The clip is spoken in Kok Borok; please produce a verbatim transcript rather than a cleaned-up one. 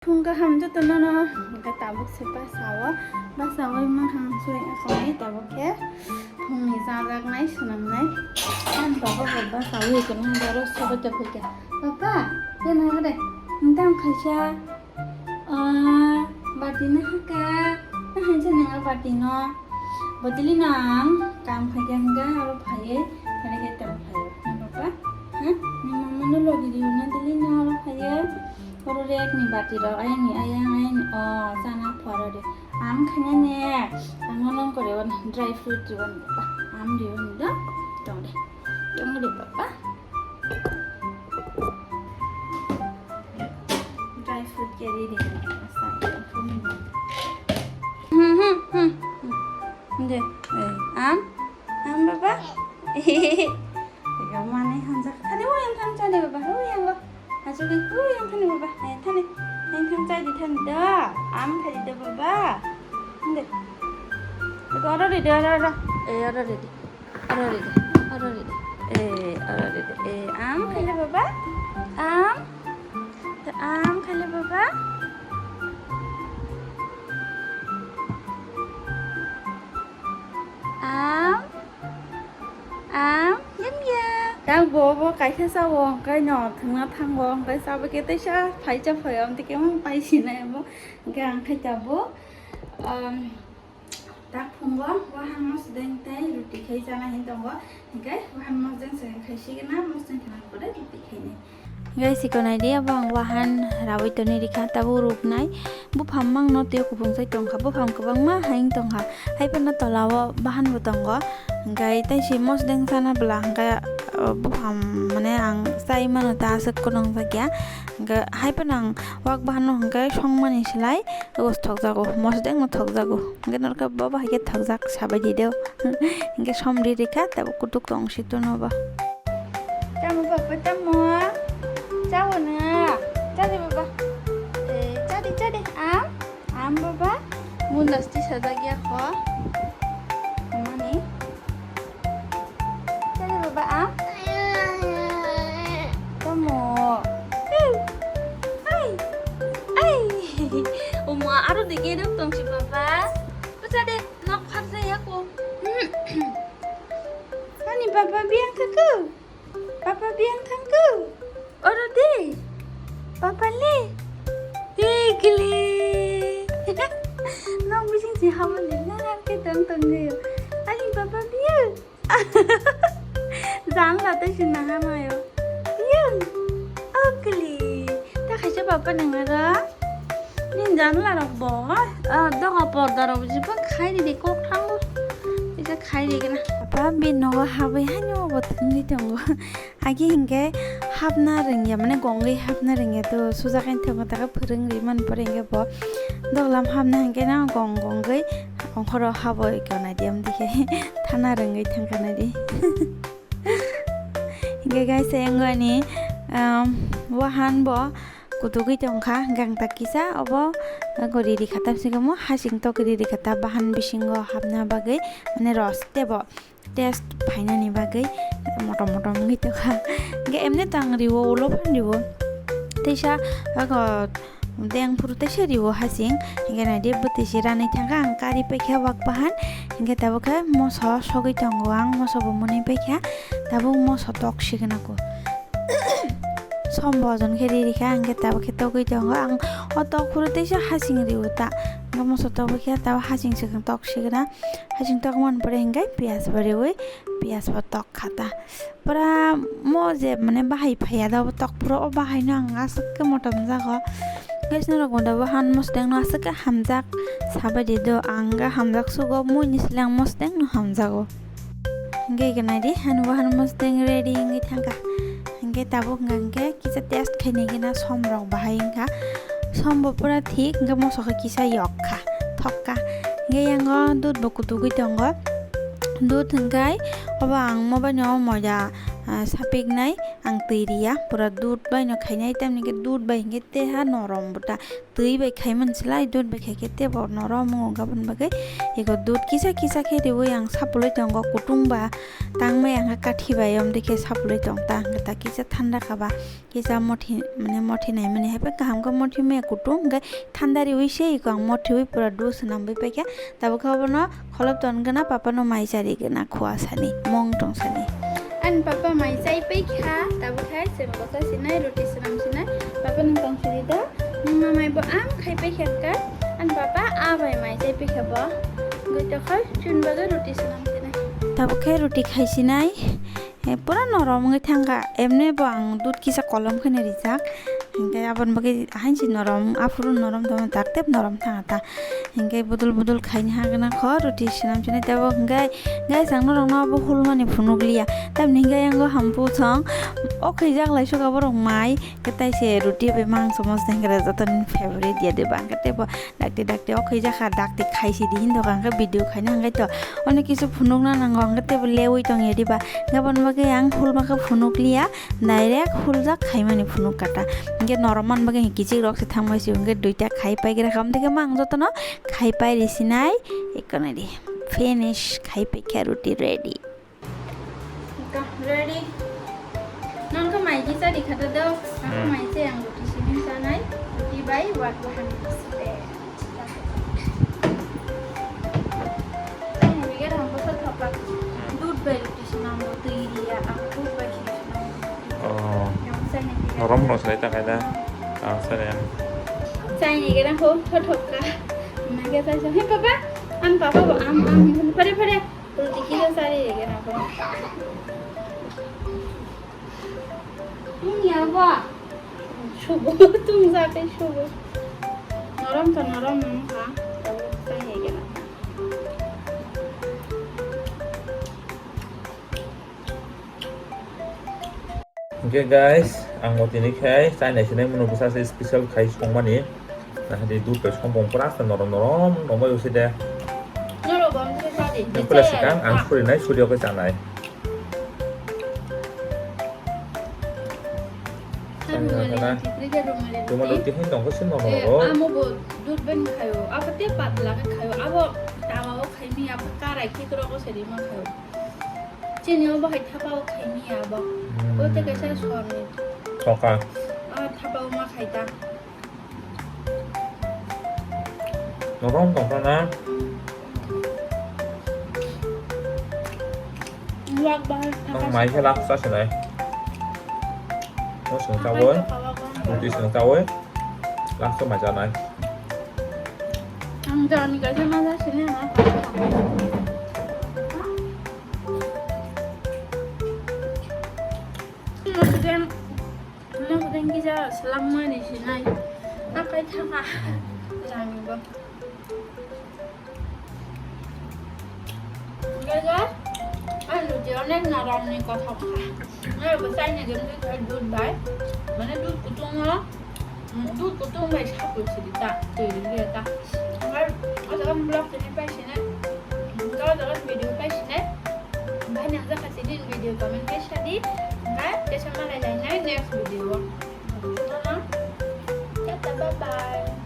Phung kaham joto nono, hingke tabuk se basa o, basa o mankhang sui akhoi tabuk khe phungni chajaknai swnamnai. Ang tabuk bo basa o hingke nang daro sobo tepuk khe. Papa, de nang de, nang tang khaisa. Ah, bati na haka, na hansa nang bati no. Botili nang kam khaikhe hingke aro phaiye, phaiye ke tang phaiye. Nang papa, ha? Nang mama no logi diyo na dili nang aro phaiye. Oro rek ni bati rok, ayang ni ayang, ayang ni, o, chana phoro de. Am khaina ne, ang no nong kore wan dry fruit riwan papa. Am riwan do, tong de. Tong de papa. Dry fruit ke ready. Hmm, hmm, hmm, hmm. De, eh, am, am papa. Ega mane hanjak. Thani o yang thang chani papa. O yang go. Achu ke o yang thani papa. Eh, thani. Yang thang chai di thani da. Am thani da papa. De. Ega oro de, oro, oro. Eh, oro de. Oro rede, oro rede. Eh, oro rede. Eh, am khaile baba? Am? Te am khaile baba? Am? Am? Yum, yum. Yang bo, bo kaisa sao, hingke no thwngna thango, hingke sabo ke teisa phaicha phai, am tike mang pai sinai mo, hingke ang khai tabo. Um, Tak phungo, wahan mosdeng tei ruti khai chana hin tongo. Hingke wahan mosdeng se khai sigena, mosdeng khana pore ruti khai ni. Guys, iko nai di, abo ang wahan rawi toni rikha, tabuk ruknai. Buphang mang no tei kupung sai tongkha, buphang kwbangma haing tongkha. Hai phano tola o bahan bo tongo. Hingke tei si mosdeng chana bwla hingke, uh, buphang mane ang chai mano ta aswk kwrwng jakya. Hingke hai phano ang wak bahan no hingke songmani slai. Tabuk thokjago, mosdeng no thokjago. Hingke norokhe bo bahai khe thokjak sabai di do. Hingke som ri rikha, tabuk kutuk tong si tono bo. Tamo baba, tamo. Chao na. Chadi baba. Eh, chadi, chadi. Am, am baba. Mundas ti sajak ya kho. Mani. Chadi baba, am. Tamo. Ai. Ai. Uma, aro de gedok tong si baba. Bacha de, nok pharjaya ko. Ani baba biyang thangkho. Baba biyang thangkho. Oro de. Baba le. Hei, kile. Nok bising si hamon de, na ke tong tong de. Ani baba biyang. Janla tei se nahanayo. Yang. Ugly. Ta khaisa baba nangara. Nin janla rok bo. Ah, doga porda rok jiba khai di de kok thango. Isa khai di gana. Baba bi nogo habai hanyo bo thangwi tongo. Agi hingke hapna rengya, mane gongwi hapna rengya to sujakai thangma taka phwrwng ri man pore hingke bo. Doglam hapna hingke na gong gongwi ongkhoro haboi kona di amdike. Thana rwngwi thangkha nai di. Hingke guys, ayang ani, um, wahan bo kutugwi tongkha, gangta kisa obo, uh, gori rikha, tamsingkhe mo hasing tokri rikha, ta bahan bisingo hapna bagwi, mane ros tebo test phainani bagwi motom motom wngwi tongkha. Hingke emni tang riwo, ulo phan riwo, teisa, uh, Deng phuru teisa riwo hasing, hingke nai di bwtwi se ranwi thangkha ang kari paikha wak bahan, hingke tabuk khe moso sogwi tongo ang, moso bo mwnwi paikha, tabuk moso tok sigwna ko. Som bojon khe ri rikha, hingke tabuk khe togwi tongo ang, o tok phuru teisa hasing riwo ta, hingke moso tok paikha tabuk hasing swkang tok sigwna, hasing tok man pore hingke piyaj bo riwi piyaj bo tok kha ta. Pura mo je mane bahai phaiya da, obo tok pura o bahai no ang aswk khe motom jago. Guys, norok bo da bo han mosdeng no aswk khe hamjak sabai di do, ang khe hamjak sugo mui ni sle ang mosdeng no hamjago. Hingke hingke nai di, han bo han mosdeng ready wngwi thangkha. Hingke tabuk hingka hingke kisa test khainai gana som rok bahai wngkha. Som bo pura thik, hingke moso khe kisa yok kha, thok kha. Hingke yango dud bo kutugwi tongo. Dud hingkai obo ang mobile no moida, ah, sapiknai, Ang twi riya, pura dudh bai no khainai, tamni khe dudh bai hinkhe teha norom buta. Twi bai khaiman slai dudh bai khaikhe tebo norom wngo, aboni bagwi eko dudh kisa kisa khe riwi ang sapulwi tongo, kutung ba tangmaya hinkhe kathi bai, omdikhe sapulwi tong ta, hinkhe ta kisa thanda kha ba. Kisa mothi, mane mothi naimani hai pai kaham khe mothi maya kutung, hinkhe thanda riwi se eko ang mothiwi pura dudh swnamwi paikha. Tabuk khe obono kholop ton gana, papa no mai chari gana, khua sani, mong tong sani. Ani papa mai chai paikha, tabuk khe chwng bwsa sinai, roti swnam sinai, papa nung tong sidi da, nung mamai bo am khai paikha ka, ani papa a bai mai chai paikha bo, gwi tokhol chun bagwi roti swnam sinai. Tabuk khe roti khai sinai. Eh, pura norom wngwi thangkha. Emni bo ang dudh kisa kolom kheno rijak. Hinkhe aboni bagwi ahainsi norom, aphuru norom tongma daktep norom thangkha ta. Hinkhe budul budul khaina hagana kho roti swnam swnai tebo hinkhe guys ang norokno abo hulmani phunukliya. Tamni hinkhe yango hampui song o khaijak lai suka borok mai. Khe taise roti bai mangso mosde hinkhe jotoni favorite ya de ba. Hinkhe tebo Dakti dakti o khaijak kha, dakti khaisi di hin doka hwnkhe video khaina hwnkhe to. Ono kisu phunukna nango hwnkhe teibo leui tongya diba. Hwnkhe aboni bagwi ang hulma khe phunukliya, direct huljak khaimani phunuk kha ta. Hwnkhe norom man bagwi kichik rok se thangbai si hwnkhe duita khai pai gra kha. Amtwi khe mang jotono khai pai risinai. Ekonori finish khai pai kha, roti ready. Ika, ready. Nang ka mai ki sa di khata do. Ang Hmm. mai se ang roti sini sanai. Roti bai wat bahan site. Ang ni ga ham ko sa thoka. Hmm. Dudh bai roti sini ang roti ya. Ang dudh bai sini sini. Oh. Yang sa ni. Norom no sai ta kaida. Ah, sai ya. Sai ni ga ho thoka. Mai ga sai sa. Hey papa. Am papa bo am am. Pare pare. Roti kisa sari rege na ko. Tung ya ba. Subo, tung sa kai subo. Norom to norom wng kha. Tabuk sai rege na. Hwnkhe guys, ang bo tini khai chai nai sinai mano bwsa se special khai songmani. Nahadi dudh bai songpong pura se norom norom tongbai usi de. Norok bo amtwi sa di. Nang pula sikang ang suri nai, suri oke chanai. Tuma do tihai tongkhe se norom norom. Amo bo dudh bai khayo, abo te patla khe khayo, abo tawa o khai mi, abo karai khe kwrwk o se rima khayo. Chini o bahai thapa o khai mi abo. Hmm. O te kaisa sorni. Thoka. Ah, thapa o ma khai ta. Norom tongkha na. Luak bahai thapa. Ang mai khe lak sa sinai. O sung chawi. Roti sung chawi. Lak sa mai chanai. Ang jani kaisa ma sa sinai na. Mosodeng, mosodeng kisa swlangmani sinai. Takai thangkha. Jani bo. Gaga, ang roti onek noromni kothok kha. Norok bo chaina gem khe dudh bai. Mane dudh kutung o. Dudh kutung bai sapul sidi ta, twi rwya ta. Omo, o jaga ni vlog tini pai sini, o jaga ni video pai sini. Bai nang jaka tini video comment pai sadi. Bai tesa malai lai nai next video o. Tata, bye bye.